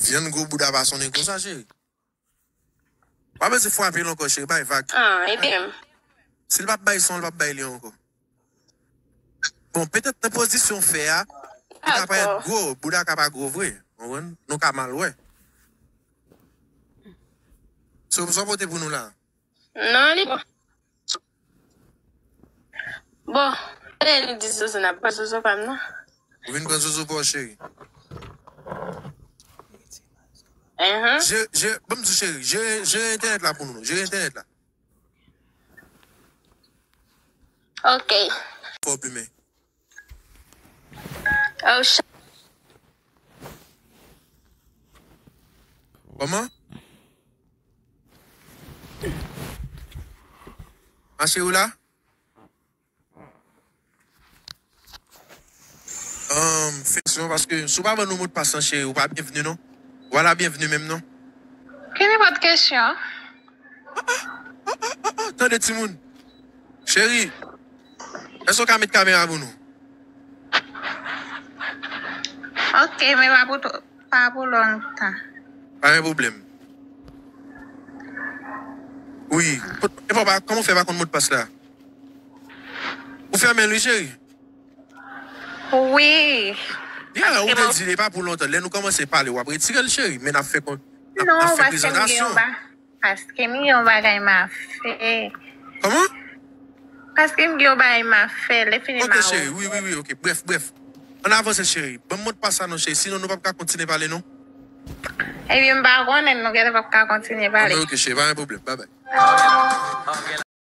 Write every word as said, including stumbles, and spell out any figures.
Vyann gwo bouda pa sonnen konsa, cheri. Pa bezwen frape l ankò, cheri, bay vag. Ah, ede m. Si l p ap bay san, l p ap bay li ankò. Bon, petèt nan pozisyon fè a, li ka parèt gwo, bouda ka pa gwo vre. Konprann? Nou ka mal wè. So, sa w pote pou nou la? Non, li bon. Bon, lè nou di zozo, n ap pran zozo pa m nan. Ou vin pran zozo pa w, cheri. Enhen. Je, je, ban m di w, cheri, jere, jere entènèt la pou nou, non. Jere entènèt la. Ok. Fò plimen. Oh, ch- Kòman? Mache ou la? Um, fèksyon, paske si w pa ban nou modpas lan, cheri, ou pa byenvni, non. Ou pa la byenvni menm, non. Ki nenpòt kesyon? Ah, ah, ah, ah, ah, tande, timoun. Cheri, èske w ka met kamera pou nou? Ok, men pa pou twò. Pa pou lontan. Pa gen pwoblèm. Wi. Kot, e papa, kòman w fè pa konn modpas la? Ou fèmen l wi, cheri? Wi. Ya, ou te di li pa pou lontan. Lè nou kòmanse pale, w ap retire l, cheri. Men n ap fè kon, n ap, n ap fè prezantasyon. Non, paske m gen yon ba-, paske m gen yon bagay m a fè. Kòman? Paske m gen yon bagay m a fè. Lè fini m a. Ok, cheri, wi, wi, wi, ok. Brèf, brèf. Ann avanse, cheri. Ban m modpas la non, cheri. Sinon, nou p ap ka kontinye pale, non. Ebyen, m pa konnen, nou genlè p ap ka kontinye pale. Anben, ok, cheri, pa gen pwoblèm. Babay.